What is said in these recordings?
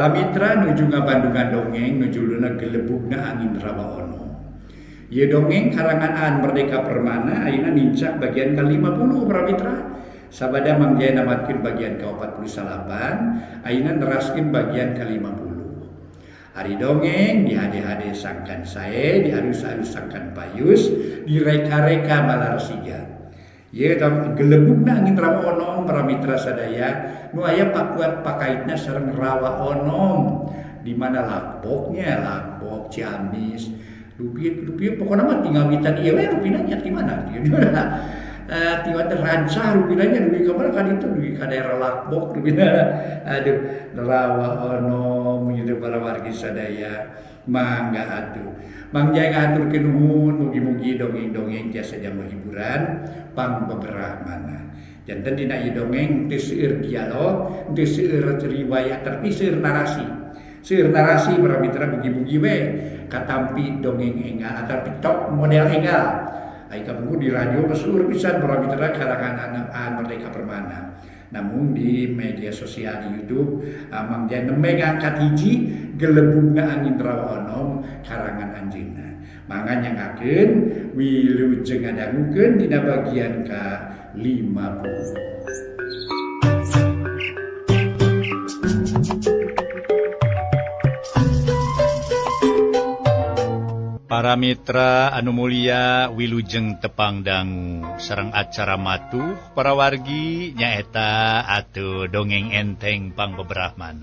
Para mitra nuju ngabandungan dongeng nu judulna Gelebugna Angin Rawa Onom. Ieu dongeng karangan Aan Merdeka Permana ayeuna nincak bagian ka-50 para mitra. Sabada Mang Jaya namatkeun bagian ka-49, ayeuna neraskeun bagian ka-50. Ari dongeng dihade-hade sangkan sae, dialus-alus sangkan payus, direka-reka malar siga. Ieu gelebugna angin rawa onom para mitra sadaya nu aya pakuat pakaitna sareng rawa onom di mana lakboknya lakbok Ciamis rupiah rupiah pokoknya mah tinggal witan ieu we rupina nya di mana di mana tinggal rancah rupina nya dugi ka mana ka ditu dugi ka daerah Lakbok rupina. Aduh, rawa onom gitu para wargi sadaya mangga atuh Mang Jaya ngahaturkeun nuhun, mugi-mugi dongeng-dongeng tiasa jang hiburan pang beberapa mana. Janten dina ieu dongeng teu seueur dialog, teu seueur riwayat, tapi seueur narasi. Seueur narasi para mitra, mugi-mugi we katampi dongeng enggal atau tok model enggal. Ai kamu di radio seueur pisan para mitra karangan anak Merdeka Permana. Namun di media sosial di YouTube Mang Jaya nembe ngangkat hiji Gelebugna Angin Rawa Onom karangan anjeunna. Mangga nyanggakeun, wilujeng ngadangukeun dina bagian ka 50. Para mitra anu mulia, wilujeng tepang dangu sareng acara matuh para wargi, nyaeta atuh dongeng enteng pang beberapa.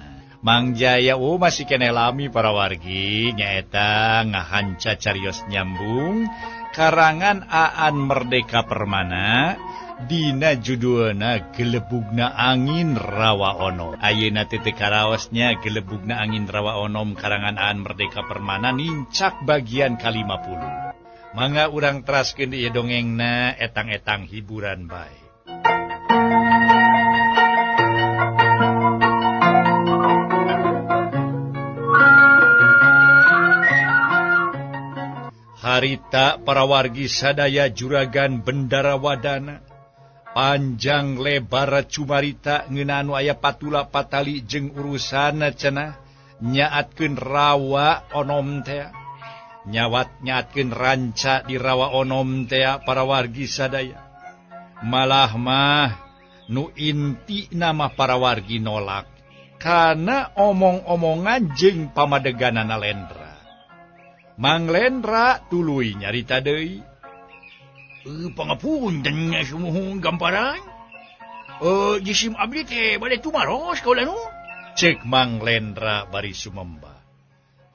Mang Jaya, oh, masih keneh lami para wargi, nyaeta ngahanca carios nyambung karangan Aan Merdeka Permana dina judulna Gelebugna Angin Rawa Onom. Ayeuna titik karaosnya Gelebugna Angin Rawa Onom karangan Aan Merdeka Permana nincak bagian ka-50. Mangga urang teraskeun ieu dongengna, etang-etang hiburan bae. Harita para wargi sadaya, juragan Bendara Wadana panjang lebar cumarita ngeunaan nu aya patula patali jeung urusan cenah nyaatkeun rawa onom teh, nyawat nyaatkeun ranca di rawa onom teh para wargi sadaya. Malah mah nu inti nama para wargi nolak karena omong-omongan jeung pamadeganana Lendra. Mang Lendra tuluy nyarita deui. Pangapunten sumuhun gamparan. Jisim abdi teh bade tumaros kaula nu. Cek Mang Lendra bari sumembah.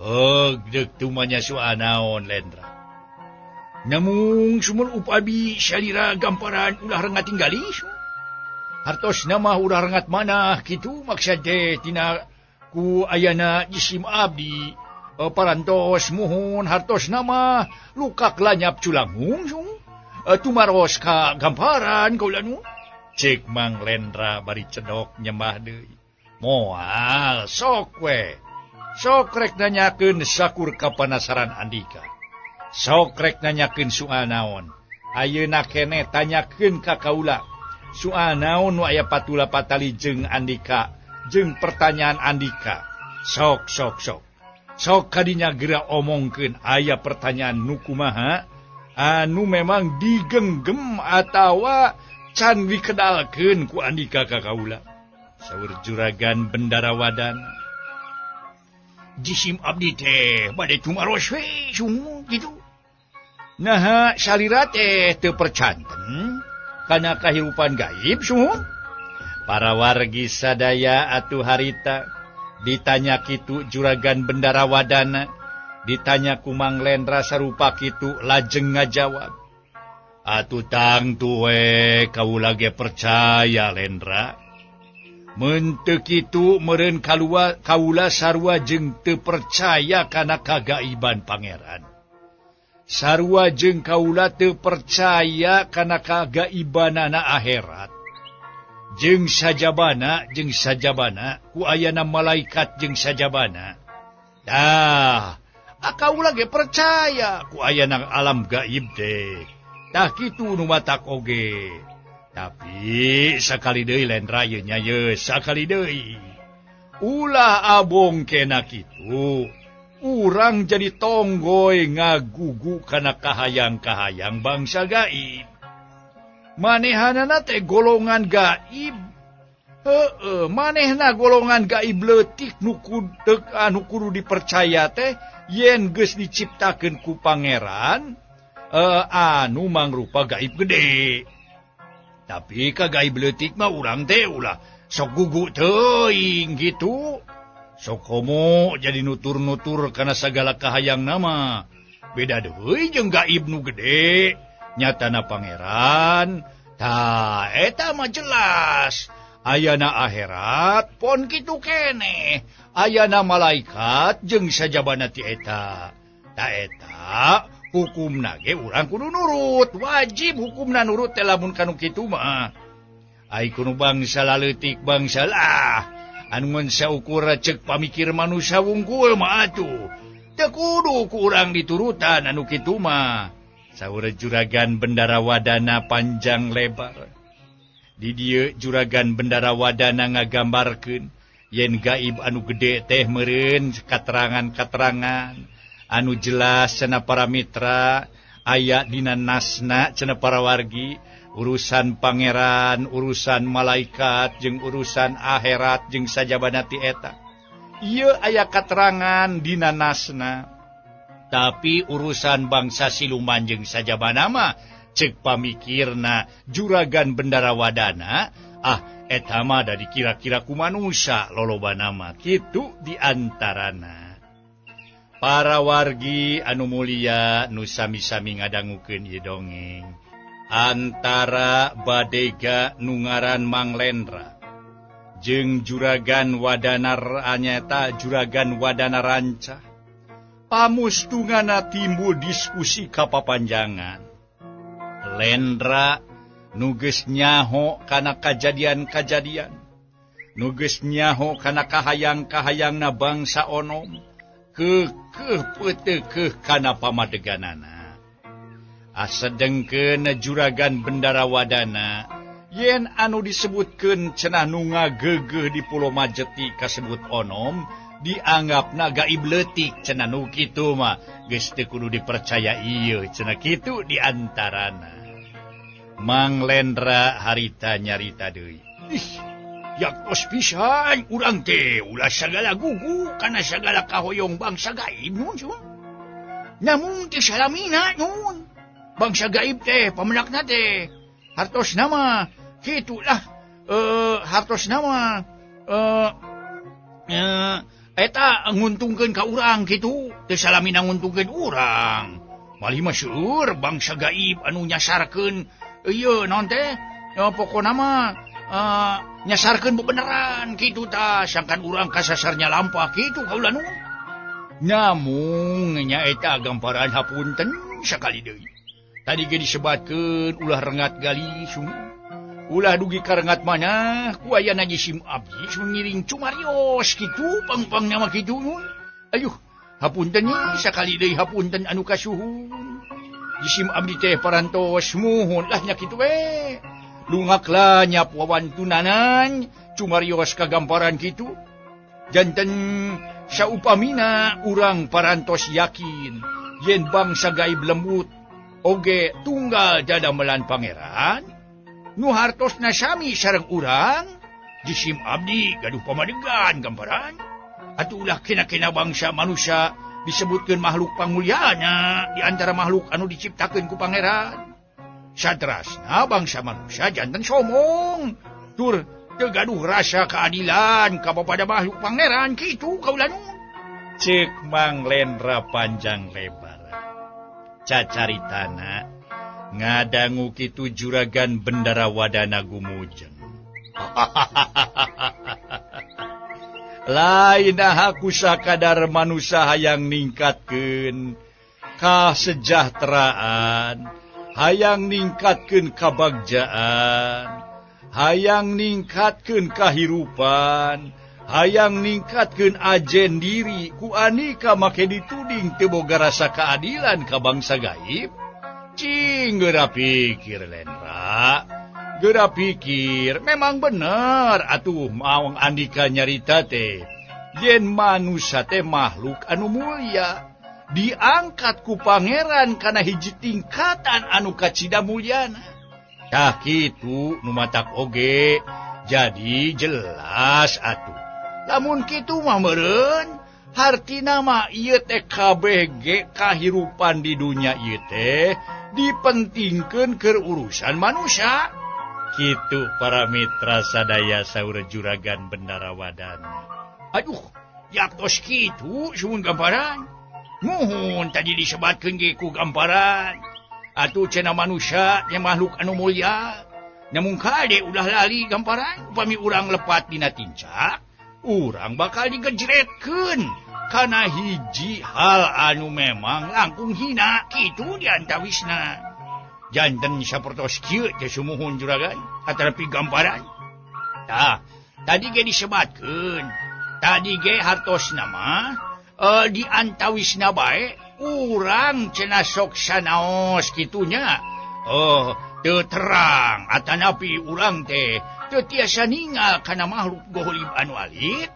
Heug, deuk tumanya soal naon, Lendra? Namung sumur upabi salira gamparan ulah rengat tinggali. Hartos nama ulah rengat mana kitu maksud teh tina ku ayana jisim abdi parantos muhun hartos nama lukak lanyap culangung tumaros ka gamparan kaula nu. Cek Mang Lendra bari cedok nyembah deui. Moal, sok we. Sok rek nanyakeun sakur kapanasaran andika. Sok rek nanyakeun soal naon. Ayeuna keneh tanyakeun ka kaula. Soal naon nu aya patula patali jeung andika, jeung pertanyaan andika. Sok, sok, sok. Sok kadinya geura omongkeun aya pertanyaan nu kumaha anu memang digenggem atawa can dikedalkeun ku andika ka kaula. Saur juragan Bendara Wadana. Jisim abdi teh bade tumaros we sungguh gitu. Naha salira teh teu percanten kana kahirupan gaib sungguh. Para wargi sadaya, atuh harita ditanya kitu juragan Bendara Wadana, ditanya ku Mang Lendra sarupa kitu, lajeng ngajawab, "Atuh tangtu we kaula ge percaya, Lendra. Mun teu kitu meureun kalua kaula sarua jeung teu percaya kana kagaiban pangeran, sarua jeung kaula teu percaya kana kagaibanana akhirat jeung sajabana ku ayana malaikat jeung sajabana. Dah kaula ge percaya ku ayana alam gaib teh. Tah kitu nu matak oge. Tapi sakali deui, Lendra, ye nya, ye sakali deui. Ulah abong kena kitu. Urang jadi tonggoy ngagugu kana kahayang-kahayang bangsa gaib. Manehanana teh golongan gaib. Heeh, manehna golongan gaib leutik nu kudu anu kudu dipercaya teh yen geus diciptakeun ku pangeran anu mangrupa gaib gede. Tapi ka gaib leutik mah urang teh ulah sok gugu teuing gitu. Sok komo jadi nutur-nutur kana sagala kahayang nama. Beda deui jeung gaib nu gede nyatana pangeran. Tah eta mah jelas. Ayana akhirat pon kitu keneh. Ayana malaikat jeung sajabana ti eta. Ta eta hukumna ge urang kudu nurut, wajib hukumna nurut teh lamun kanu kitu mah. Ai kudu bangsa laleutik bangsa lah anu ngan saukur cek pamikir manusia wungkul mah atuh. Teu kudu ku urang diturutan anu kitu mah. Saur juragan Bendara Wadana panjang lebar. Di dieu juragan Bendara Wadana ngagambarkeun yen gaib anu gede teh meureun katerangan-katerangan anu jelas cenah para mitra aya dina nasna cenah para wargi urusan pangeran, urusan malaikat jeung urusan akhirat jeung sajabana ti eta. Ieu aya katerangan dina nasna. Tapi urusan bangsa siluman jeung sajabana mah cek pamikirna juragan Bendara Wadana ah eta mah da dikira-kira ku manusia lolobana mah kitu diantarana. Para wargi anu mulia nu sami-sami ngadangukeun ieu dongeng antara badega nu ngaran Mang Lendra jeung juragan Wadana nyata juragan Wadana Rancah pamustungana timbul diskusi kapapanjangan. Lendra nu geus nyaho kana kajadian-kajadian, nu geus nyaho kana kahayang-kahayangna bangsa onom, keukeuh peuteukeuh kana pamadeganana. Asedengkeun juragan Bendara Wadana yen anu disebutkeun cenah nu ngageugeuh di Pulau Majeti kasebut onom dianggapna gaib leutik cenah nu kitu mah geus teu kudu dipercaya ieu cenah kitu diantarana. Mang Lendra harita nyarita deui. Ih, yaktos pisan urang teh ulah sagala gugu kana sagala kahoyong bangsa gaib nun. Namun teh salamina nun. Bangsa gaib teh pamenakna teh hartos nama kitulah hartos nama eta nguntungkeun ka urang kitu teu salamina nguntungkeun urang. Malih mah seueur bangsa gaib anu nyasarkeun ieu naon teh pokona mah nyasarkeun bebeneran kitu tah sangkan urang kasasarnya lampah kitu kaula nu. Namung nya eta gamparan hapunten sakali deui. Tadi ge disebatkeun ulah rengat gali sung. Ulah dugi ka rengat mana ku ayana jisim abdi ngiring cumarios kitu pang-pang mah kitu nun. Ayuh hapunten sakali deui hapunten anu kasuhun. Jisim abdi teh parantos muhun lah nya kitu we. Lungaklah nya wawantunanan cumarios kagamparan kitu. Janten saupamina urang parantos yakin yen bangsa gaib lembut oge tunggal dadamelan pangeran nu hartosna sami sareng urang jisim abdi gaduh pamadegan gambaran atuh ulah kena-kena bangsa manusia disebutkeun makhluk pangulyana di antara makhluk anu diciptakeun ku pangeran. Satrasna bangsa manusia janten somong tur teu gaduh rasa keadilan ka pada makhluk pangeran kitu kaula nu. Ceuk Mang Lendra panjang lebar. Cacaritana ngadangu kitu juragan Bendara Wadana gumujeng. Lain aku sakadar manusia hayang ningkatkeun kasejahteraan, hayang ningkatkeun kabagjaan, hayang ningkatkeun kahirupan, hayang ningkatkeun ajen diri ku anika make dituding teu boga rasa keadilan ka bangsa gaib. Cing geura pikir Lendra, Geura pikir memang bener atuh maung Andika nyarita teh yen manusia teh makhluk anu mulia diangkat ku pangeran kana hiji tingkatan anu kacida mulyana. Tah kitu nu matak oge jadi jelas atuh. Lamun kitu mah meureun hartina mah ieu teh kabeh ge kahirupan di dunya ieu teh dipentingkeun keur urusan manusia. Kitu para mitra sadaya saur Juragan Bendara Wadana. Aduh, yaktos kitu suhun gamparan. Muhun tadi disebatkeun ge ku gamparan. Atuh cenah manusia nya makhluk anu mulia. Namun kade ulah lali gamparan upami urang lepat dina tincak, urang bakal digejretkeun kana hiji hal anu memang langkung hina kitu diantawisna. Janten sapertos kieu teh sumuhun juragan atanapi gamparan. Tah, tadi ge disebatkeun. Tadi ge hartosna mah diantawisna bae urang cenah sok sanaos kitunya. Oh, teu terang atanapi urang teh teu tiasa ningal kana makhluk goholib anu alit.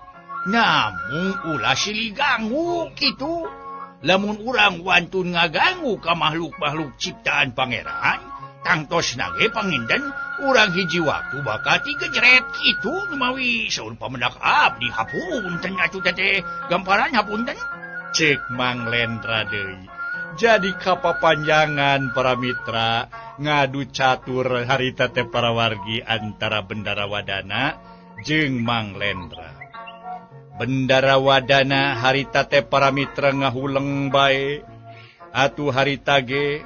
Namung ulah silih ganggu kitu. Lamun urang wantun ngaganggu ka makhluk-makhluk ciptaan pangeran, tangtosna ge panginten urang hiji waktu bakal tigejret kitu mawi saur pamendak abdi hapunten atuh teh gamparan hapunten. Cek Mang Lendra deui. Jadi kapapanjangan para mitra ngadu catur harita teh para wargi antara Bendara Wadana jeung Mang Lendra. Bendara Wadana harita teh para mitra ngahuleng bae. Atuh harita ge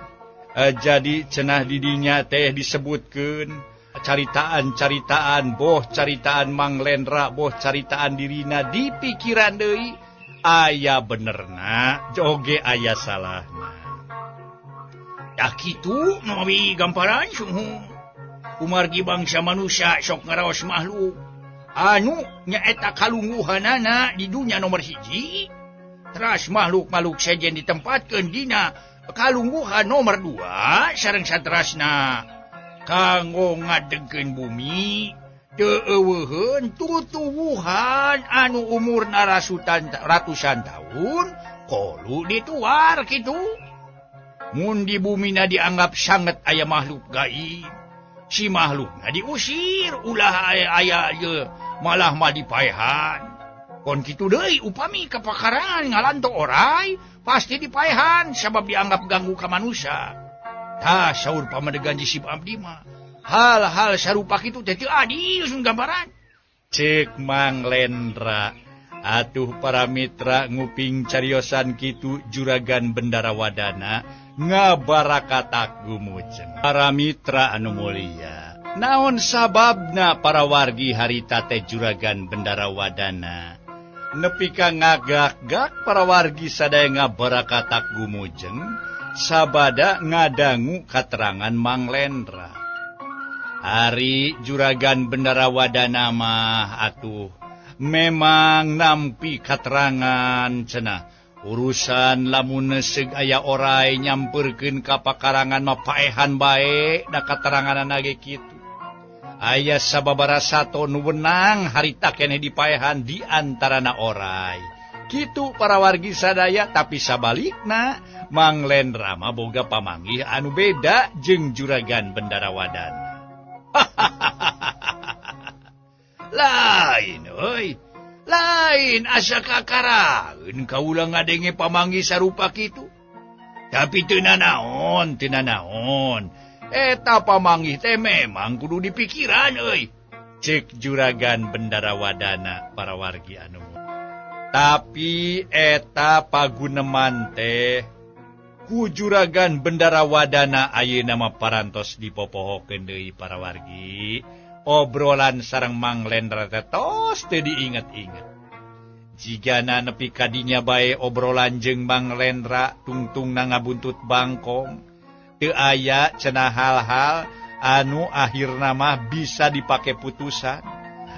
jadi cenah didinya teh disebutkeun caritaan-caritaan boh caritaan Mang Lendra boh caritaan dirina di pikiran deui aya benerna oge aya salahna. Tah kitu mawi gamparan sungguh. Kumargi bangsa manusia sok ngaraos makhluk anu nyaeta kalungguhanana di dunya nomor hiji, teras makhluk-makhluk sejen ditempatkeun dina kalungguhan nomor 2 sareng saterasna kanggo ngadegkeun bumi teu eueuheun tutuwuhan anu umurna ratusan tahun kolu dituar kitu. Mun di bumina dianggap sanget aya makhluk gaib, si makhlukna diusir ulah aya ye malah mah dipaehan. Kon kitu deui upami kepakaran ngalanto orai pasti dipaehan sabab dianggap ganggu ka manusia. Tah saur pamadegan jisib abdi mah hal-hal sarupa kitu teh teu adil sun gambaran. Cek Mang Lendra atuh para mitra nguping cariosan kitu Juragan Bendara Wadana ngabarakatak gumujeng. Para mitra anu mulia, naon sababna para wargi harita teh Juragan Bendara Wadana nepi ka ngagak-gak para wargi sadaya ngabarakatak gumujeng sabada ngadangu katerangan Mang Lendra. Ari Juragan Bendara Wadana mah atuh memang nampi katerangan cenah urusan lamun neuseuh aya orai nyamperkeun ka pakarangan mah paehan bae da kateranganana ge kitu. Aya sababaraha sato nu wenang harita keneh dipaehan di antarana orai. Kitu para wargi sadaya, tapi sabalikna Mang Lendra mah boga pamanggih anu beda jeung Juragan Bendara Wadana. Lain euy, lain asa kakaraeun kaula ngadenge pamanggih sarupa kitu. Tapi teu nanaon, teu nanaon. Eta pamanggih teh memang kudu dipikiran euy. Cek Juragan Bendara Wadana para wargi anu. Tapi eta paguneman teh ku Juragan Bendara Wadana ayeuna mah parantos dipopohokeun deui para wargi. Obrolan sareng Mang Lendra teh tos teu diinget-inget. Jigana nepi ka dinya bae obrolan jeung Mang Lendra tungtungna ngabuntut bangkong. Teu aya cenah hal-hal anu akhirna mah bisa dipake putusan.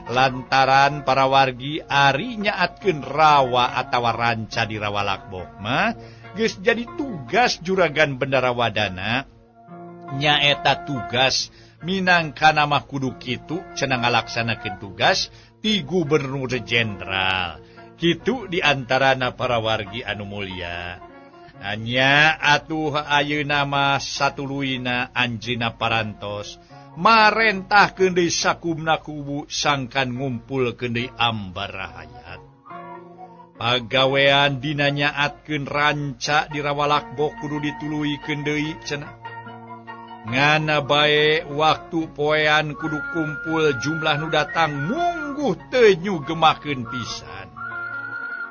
Lantaran para wargi ari nyaatkeun rawa atawa ranca di Rawa Lakbok mah geus jadi tugas Juragan Bendara Wadana nyaeta tugas Minangka nama kudu kitu cenah ngalaksanakeun tugas ti gubernur jenderal. Kitu diantarana para wargi anu mulia. Anya atuh ayeuna mah satuluyna anjeunna parantos marentahkeun deui sakumna kubu sangkan ngumpulkeun deui ambarahayat. Pagawean dina nyaatkeun ranca di Rawalakbok kudu dituluykeun deui cenah. Ngana bae waktu poean kudu kumpul jumlah nu datang mungguh teu nyugemakeun pisan.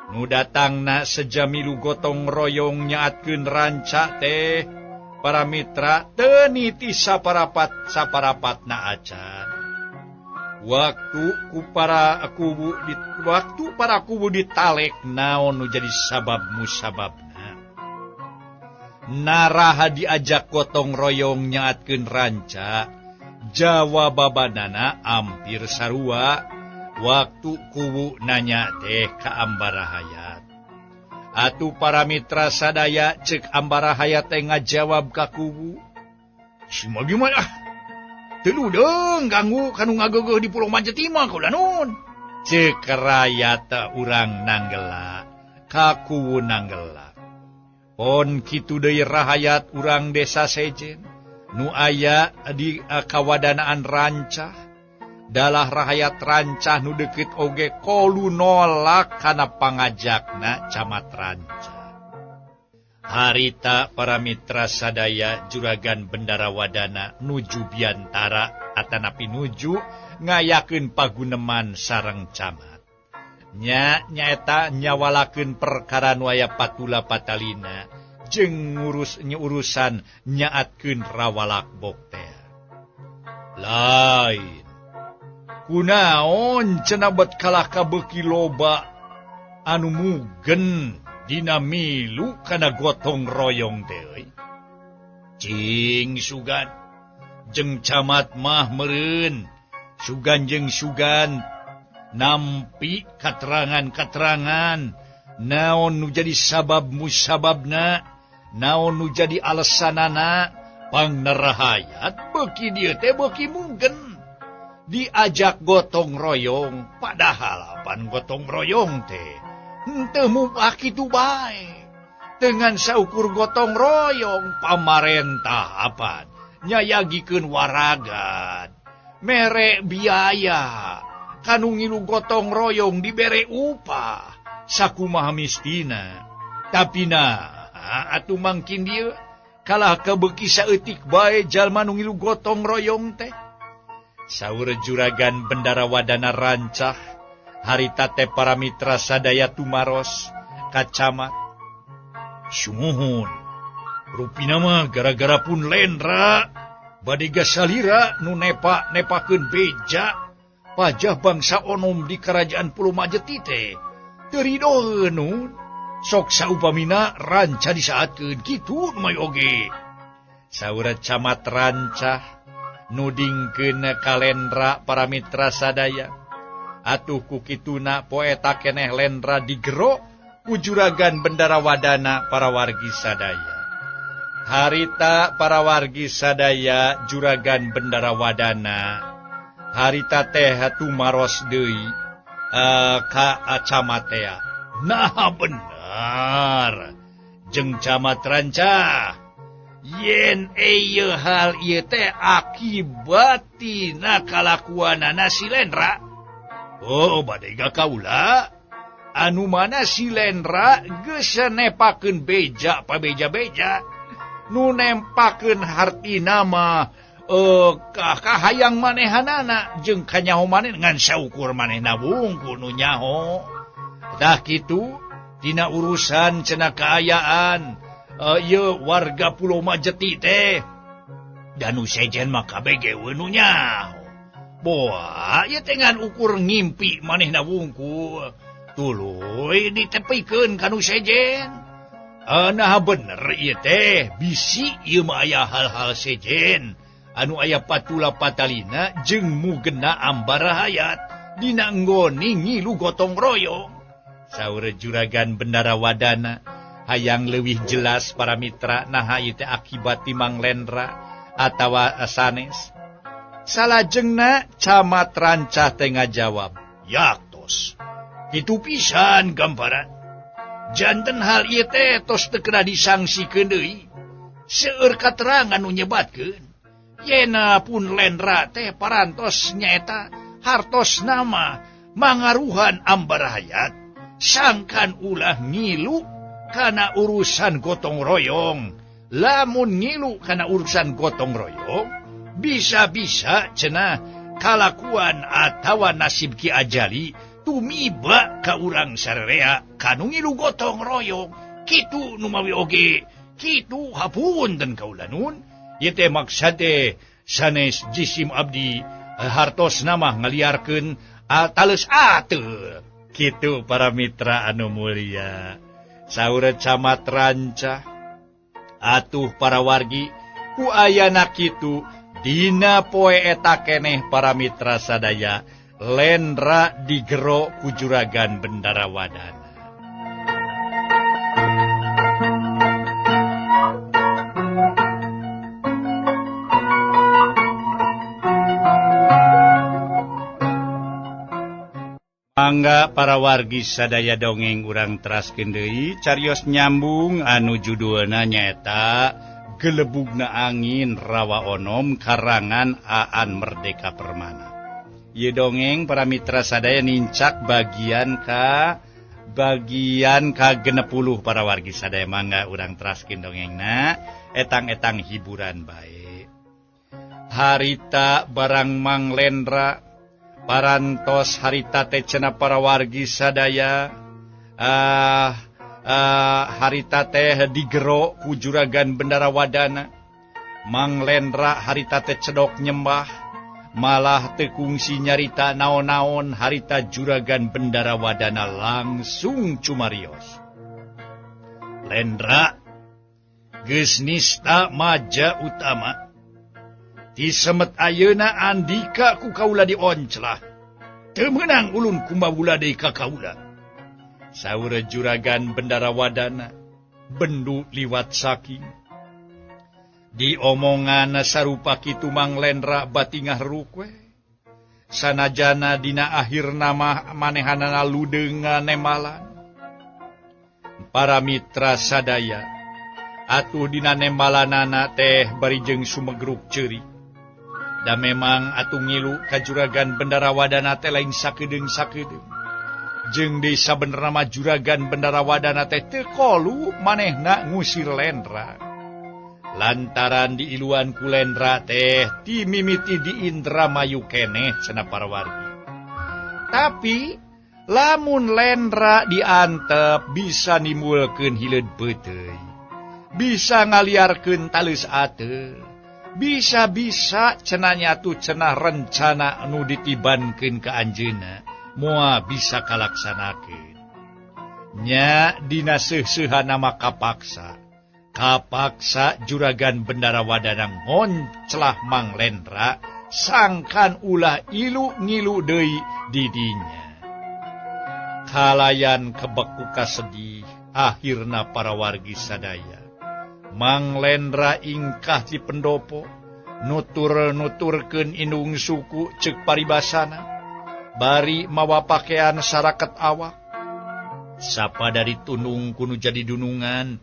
Nu datangna sejamilu gotong royong nyaatkeun ranca teh para mitra teu niti saparapat saparapatna acan. Waktu ku para kubu di, waktu para kubu ditalek naon nu jadi sabab musababna. Naraha diajak gotong royong nyaatkeun ranca, jawabanana ampir sarua. Waktu kubu nanya teh ka Ambarahayat. Atuh para mitra sadaya cek Ambarahayat teh ngajawab ka kubu. Sima gimana? Teu ludeung ganggu kanu ngageugeuh di Pulau Majeti mah kaula nun. Cek rayat urang nanggela ka kubu nanggela. Pon kitu deui rahayat urang desa sejen nu aya di kawadanaan rancah. Dalah rahayat rancah nu deukeut oge kolu nolak kana pangajakna camat rancah. Harita para mitra sadaya juragan Bendara Wadana nuju biantara atanapi nuju ngayakeun paguneman sareng camat. Nya nyaeta nyawalakeun perkara nu aya patula patalina jeung ngurus urusan nyaatkeun Rawalakbok teh. Lain kunaon cenah bet kalah kabeuki loba anu mugen dina milu kana gotong royong teh euy. Cing sugan jeung camat mah meureun sugan jeung sugan nampi katerangan-katerangan naon nu jadi sabab musababna naon nu jadi alesanana pangnarahayat beuki dieu teh beuki mugen diajak gotong royong padahal pan gotong royong teh henteu mubah kitu bae. Dengan saukur gotong royong pamarentah apan nyayagikeun waragat mere biaya kanu ngilu gotong royong dibere upah sakumaha mistina. Tapi nah atuh mangkin dieu kalah kabeuki saeutik bae jalma nu ngilu gotong royong teh. Saur juragan Bendara Wadana rancah harita teh para mitra sadaya tumaros ka camat. Sumuhun rupina mah gara-gara pun lendra bade gasalira nu nepa-nepakeun beja pajah bangsa onom di kerajaan Pulau Majeti teh teu ridoeun nun. Sok saupamina ranca disaatkeun kitu nu mayu oge. Saur camat rancah nudingkeun kalendra para mitra sadaya. Atuh ku kituna poeta keneh lendra digero ku juragan Bendara Wadana para wargi sadaya. Harita para wargi sadaya juragan Bendara Wadana harita teh tumaros deui ka camat tea. Nah bener jeung camat rancah yen ieu hal ieu teh akibat tina kalakuanana si Lendra. Oh bade ga kaula anu mana si Lendra geus nepakeun beja pabeja-beja nu nempakeun hartina mah kahayang manehanana jeung kanyaho maneh ngan saukur manehna wungkul nu nyaho. Tah kitu dina urusan cenah kaayaan ieu warga Pulau Majeti teh danu sejen mah kabeh we nu nyaho. Boa ieu teh ngan ukur ngimpi manehna wungkul tuluy ditepikeun ka nu sejen. Nah bener ieu teh bisi ieu mah aya hal-hal sejen anu aya patula patalina jeung mugena ambarahayat dina nggoni ngilu gotong royong. Saur juragan Bendara Wadana hayang leuwih jelas para mitra naha ieu teh akibat timang lendra atawa sanes. Salajengna Camat Rancah teh ngajawab, yaktos kitu pisan gamparan. Janten hal ieu teh tos teu kena disangsikeun deui. Seueur katerangan nu nyebatkeun yena pun Lendra teh parantos nyaeta hartos nama mangaruhan ambarahayat sangkan ulah ngilu kana urusan gotong royong. Lamun ngilu kana urusan gotong royong bisa-bisa cenah kalakuan atawa nasib Ki Ajali tumiba ka urang sararea kanu ngilu gotong royong. Kitu numawi oge kitu hapunten kaula nun. Ieu teh maksad teh sanes jisim abdi hartos nama ngaliarkeun tales ateul. Kitu para mitra anu mulia. Saur Camat Rancah atuh para wargi ku ayana kitu dina poe eta keneh para mitra sadaya Lendra digero ku Juragan Bendara Wadana. Mangga para wargi sadaya dongeng urang teraskeun deui carios nyambung anu judulna nyaeta Gelebugna Angin Rawa Onom karangan Aan Merdeka Permana. Ieu dongeng para mitra sadaya nincak bagian ka 60 para wargi sadaya. Mangga urang teraskeun dongengna etang-etang hiburan bae. Harita barang Mang Lendra parantos harita teh cenah para wargi sadaya harita teh digero ku Juragan Bendara Wadana. Mang Lendra harita teh cedok nyembah malah teu kungsi nyarita naon-naon. Harita Juragan Bendara Wadana langsung cumarios. Lendra geus nista maja utama disemet ayeuna andika ku kaula dionclah. Teu meunang ulun kumawula deui ka kaula. Saur Juragan Bendara Wadana bendu liwat saking. Diomongan sarupa kitu Mang Lendra batingah rukwe. Sanajana dina akhirna mah manehanana ludeung nemalan. Para mitra sadaya atuh dina nemalanana teh bari jeung sumegruk ceurik. Da memang atuh ngilu ka Juragan Bendara Wadana teh lain sakedeung-sakedeung. Jeung deui sabenerna mah Juragan Bendara Wadana teh teu kolu manehna ngusir Lendra. Lantaran diiluan ku Lendra teh timimiti di Indramayu keneh cenah para wargi. Tapi lamun Lendra diantep bisa nimbulkeun hileud peuteuy, bisa ngaliarkeun taleus ateul, bisa-bisa cenah nyatu cenah rencana nu ditibankeun ka anjeunna moal bisa kalaksanakeun. Nya dina seuh-seuhana mah kapaksa. Kapaksa Juragan Bendara Wadana ngonclah Mang Lendra sangkan ulah ilu ngilu deui di dinya. Kalayan kebek ku kasedih akhirna para wargi sadaya. Mang Lendra ingkah di pendopo nutur-nuturkeun indung suku ceuk paribasana bari mawa pakaian saraket awak. Sapa dari tunung kunu jadi dunungan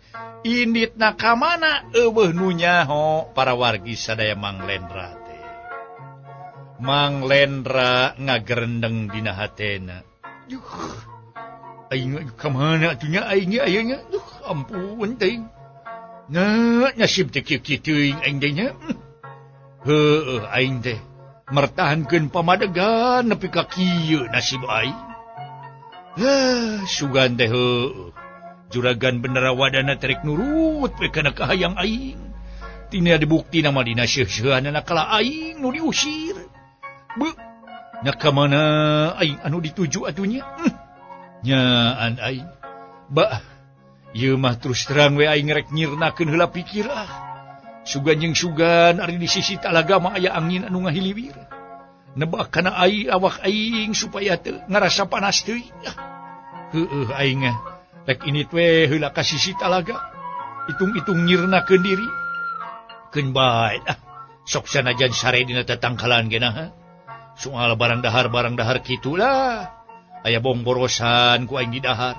inditna ka mana eueuh nu nyaho para wargi sadaya Mang Lendra teh. Mang Lendra ngagerendeng dina hatena. Duh, aing ka mana atuh nya aing aya nya? Duh, ampun teuing. Nah, nasib teh kieu-kieu teuing aing teh nya. Heueuh aing teh mertahankeun pamadegan nepi ka kieu nasib aing. Heuh, sugan teh heueuh. Juragan Bendara Wadana terek nurut we kana kahayang aing. Tina dibukti nama dina seuh-seuhanana kala aing nu diusir. Beuh, nya ka mana aing anu dituju atuh nya? Nyaan aing. Bah, ieu mah terus terang we aing rek nyirnakeun heula pikir ah. Sugan jeung sugan ari di sisi talaga mah aya angin anu ngahiliwir. Nebak kana aing awak aing supaya teu ngarasa panas teuing. Heueuh aing mah rek ini we heula ka sisi talaga. Hitung-hitung nyirnakeun diri. Keun bae ah. Sok sanajan sare dina tatangkalan ge nah. Soal barang dahar kitulah. Aya bongborosan ku aing di dahar.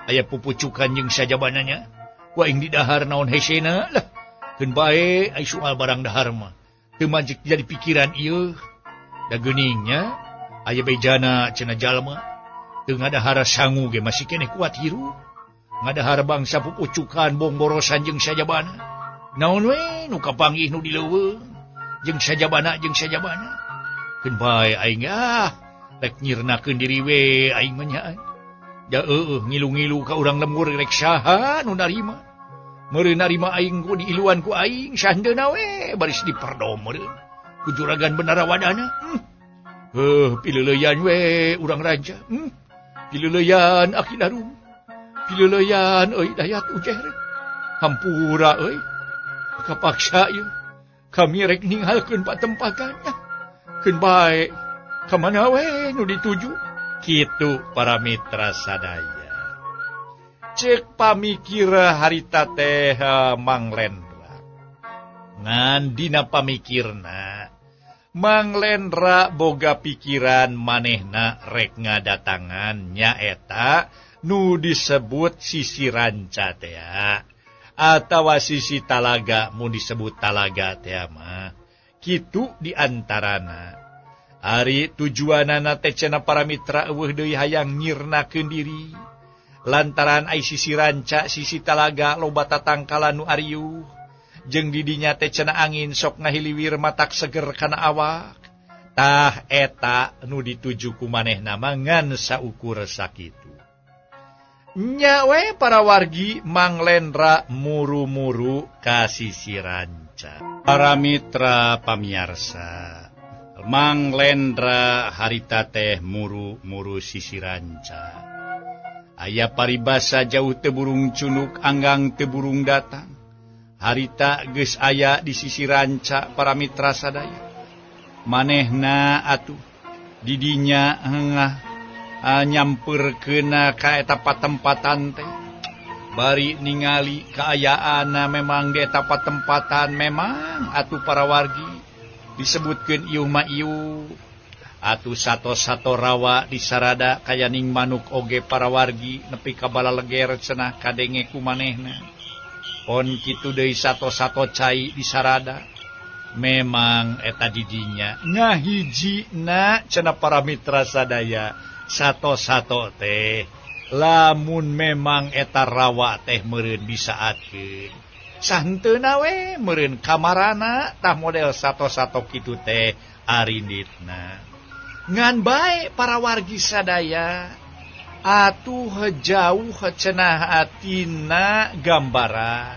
Aya pupucukan jeung sajabananya. Ku aing di dahar naon hesena lah. Keun bae ai soal barang dahar mah. Teu majek jadi pikiran ieu. Da geuningnya aya bejana cenah jalma. Teu ngadahar sangu ge masih keneh kuat hirup. Ngadahar bangsa pupucukan bongborosan jeung sajabana. Naon we nu kapanggih nu di leuweung. Jeung sajabana keun bae aing ah rek nyirnakeun diri we aing mah nya. Da eueuh ngilu-ngilu ka urang lembur rek saha nu narima. Meureun narima aing ku diiluan ku aing sahandeuna we baris diperdom meureun ku juragan Bendara Wadana. Heuh pileuleyan we urang raja. Pileuleyan Aki Darum. Pileuleyan euy Dayat Ujer. Hampura euy. Kapaksa ieu. Kami rek ninggalkeun patempakan. Keun bae ka mana we nu dituju? Kitu para mitra sadaya. Cek pamikir harita teh Mang Lendra. Ngan dina pamikirna Mang Lendra boga pikiran manehna rek ngadatangan nyaeta nu disebut sisi ranca teh atawa sisi talaga mun disebut talaga teh mah. Kitu diantarana. Ari tujuanana teh cenah para mitra eueuh deui hayang nyirnakeun diri. Lantaran ai sisi ranca sisi talaga loba tatangkalan nu ariuh. Jeung didinya teh cenah angin sok ngahiliwir matak seger kana awak. Tah eta nu dituju ku manehna mah ngan saukur sakitu. Nya we para wargi Mang Lendra muru-muru ka sisi ranca. Para mitra pamiarsa, Mang Lendra harita teh muru-muru sisi ranca. Aya paribasa jauh teu burung cunuk anggang teu burung datang. Harita geus aya di sisi ranca para mitra sadaya. Manehna atuh didinya hengah nyamperkeun ka eta patempatan teh. Bari ningali kaayaanna memang di eta patempatan memang atuh para wargi disebutkeun iuh mah iuh. Atuh sato-sato rawa disarada kayaning manuk oge para wargi nepi ka balaleger cenah kadenge ku manehna. Pon kitu deui sato-sato cai disarada. Memang eta didinya ngahijina cenah para mitra sadaya. Sato-sato teh lamun memang eta rawa teh meureun disaatkeun. Sahenteuna we meureun kamarana tah model sato-sato kitu teh arinditna. Ngan bae para wargi sadaya atuh jauh cenah atina gambaran.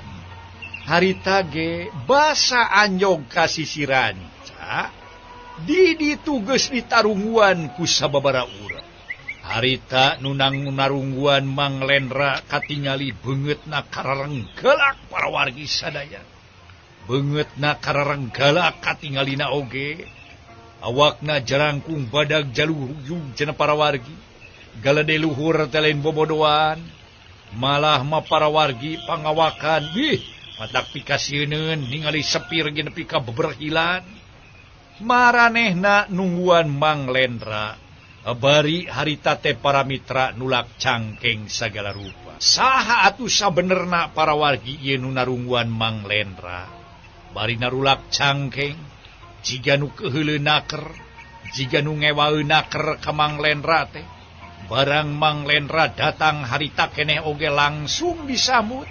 Harita ge basa anjog ka sisi ranca di ditu geus ditarungguan ku sababaraha urang. Harita nunang narungguan Mang Lendra katingali beungeutna kararenggalak para wargi sadaya. Beungeutna kararenggalak katingalina oge. Awakna jarangkung badag jaluhuyug cenah para wargi. Galede luhur teh lain bobodoan. Malah mah para wargi pangawakan bih matak pikasieuneun ningali sepir ge nepi ka beberhilan. Maranehna nungguan Mang Lendra. Bari harita teh para mitra nulak cangkeng sagala rupa. Saha atuh sabenerna para wargi ieu nu narungguan Mang Lendra. Bari narulak cangkeng jiga nu keuheuleun naker, jiga nu ngewaeun naker ka Mang Lendra teh. Barang Mang Lendra datang harita keneh oge langsung disambut.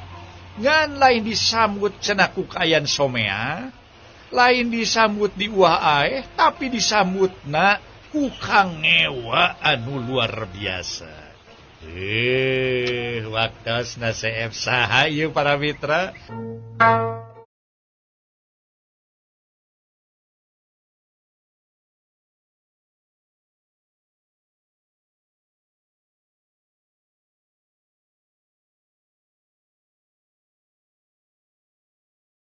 Ngan lain disambut cenah ku kaayaan somea, lain disambut di uah aeh, tapi disambutna ku kangewa anu luar biasa. Waktosna CF saha ieu para mitra.